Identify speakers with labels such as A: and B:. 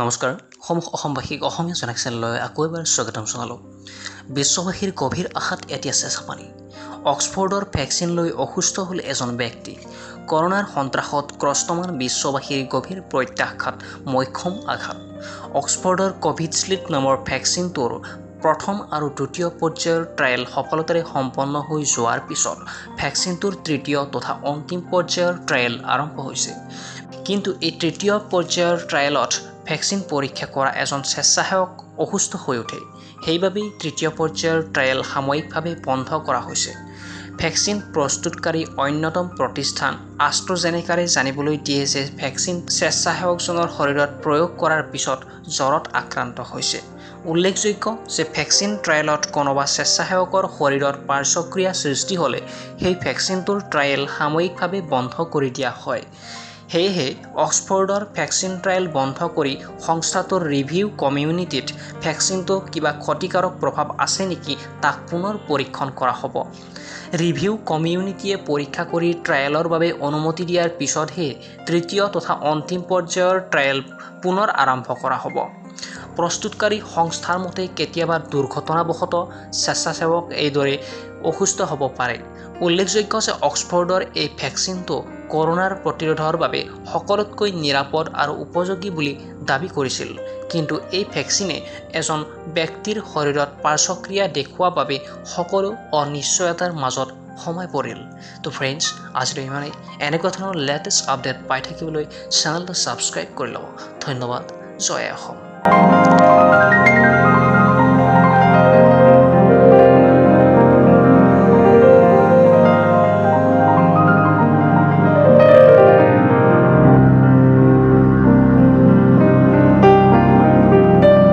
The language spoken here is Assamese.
A: নমস্কাৰ, সমূহ অসমবাসীক অসমীয়া জনাক চেনেললৈ আকৌ এবাৰ স্বাগতম জনালোঁ। বিশ্ববাসীৰ গভীৰ আশাত এতিয়া চেঁচা পানী। অক্সফৰ্ডৰ ভেকচিন লৈ অসুস্থ হ'ল এজন ব্যক্তি। কৰোণাৰ সন্ত্ৰাসত ক্ৰস্তমান বিশ্ববাসীৰ গভীৰ প্ৰত্যাশাত মোক্ষম আঘাত। অক্সফৰ্ডৰ কোভিশ্বিল্ড নামৰ ভেকচিনটোৰ প্ৰথম আৰু দ্বিতীয় পৰ্যায়ৰ ট্ৰায়েল সফলতাৰে সম্পন্ন হৈ যোৱাৰ পিছত ভেকচিনটোৰ তৃতীয় তথা অন্তিম পৰ্যায়ৰ ট্ৰায়েল আৰম্ভ হৈছে। কিন্তু এই তৃতীয় পৰ্যায়ৰ ট্ৰায়েলত ভেকচিন পৰীক্ষা কৰা এজন স্বেচ্ছাসেৱক অসুস্থ হৈ উঠে। সেইবাবেই তৃতীয় পৰ্যায়ৰ ট্ৰায়েল সাময়িকভাৱে বন্ধ কৰা হৈছে। ভেকচিন প্ৰস্তুতকাৰী অন্যতম প্ৰতিষ্ঠান আষ্ট্ৰজেনেকাৰে জানিবলৈ দিয়ে যে ভেকচিন স্বেচ্ছাসেৱকজনৰ শৰীৰত প্ৰয়োগ কৰাৰ পিছত জ্বৰত আক্ৰান্ত হৈছে। উল্লেখযোগ্য যে ভেকচিন ট্ৰায়েলত কোনোবা স্বেচ্ছাসেৱকৰ শৰীৰত পাৰ্শ্বক্ৰিয়া সৃষ্টি হ'লে সেই ভেকচিনটোৰ ট্ৰায়েল সাময়িকভাৱে বন্ধ কৰি দিয়া হয়। সেয়েহে অক্সফৰ্ডৰ ভেকচিন ট্ৰায়েল বন্ধ কৰি সংস্থাটোৰ ৰিভিউ কমিউনিটিত ভেকচিনটোৰ কিবা ক্ষতিকাৰক প্ৰভাৱ আছে নেকি তাক পুনৰ পৰীক্ষণ কৰা হ'ব। ৰিভিউ কমিউনিটিয়ে পৰীক্ষা কৰি ট্ৰায়েলৰ বাবে অনুমতি দিয়াৰ পিছতহে তৃতীয় তথা অন্তিম পৰ্যায়ৰ ট্ৰায়েল পুনৰ আৰম্ভ কৰা হ'ব। প্ৰস্তুতকাৰী সংস্থাৰ মতে কেতিয়াবা দুৰ্ঘটনাবশতঃ স্বেচ্ছাসেৱক এইদৰে অসুস্থ হ'ব পাৰে। উল্লেখযোগ্য যে অক্সফৰ্ডৰ এই ভেকচিনটো কৰোণাৰ প্ৰতিৰোধৰ বাবে সকলোতকৈ নিৰাপদ আৰু উপযোগী বুলি দাবী কৰিছিল। কিন্তু এই ভেকচিনে এজন ব্যক্তিৰ শৰীৰত পাৰ্শ্বক্ৰিয়া দেখুওৱা বাবে সকলো অনিশ্চয়তাৰ মাজত সোমাই পৰিল। তো ফ্ৰেণ্ডছ, আজিলৈ ইমানেই। এনেকুৱা ধৰণৰ লেটেষ্ট আপডেট পাই থাকিবলৈ চেনেলটো ছাবস্ক্ৰাইব কৰি ল'ব। ধন্যবাদ। জয় অসম।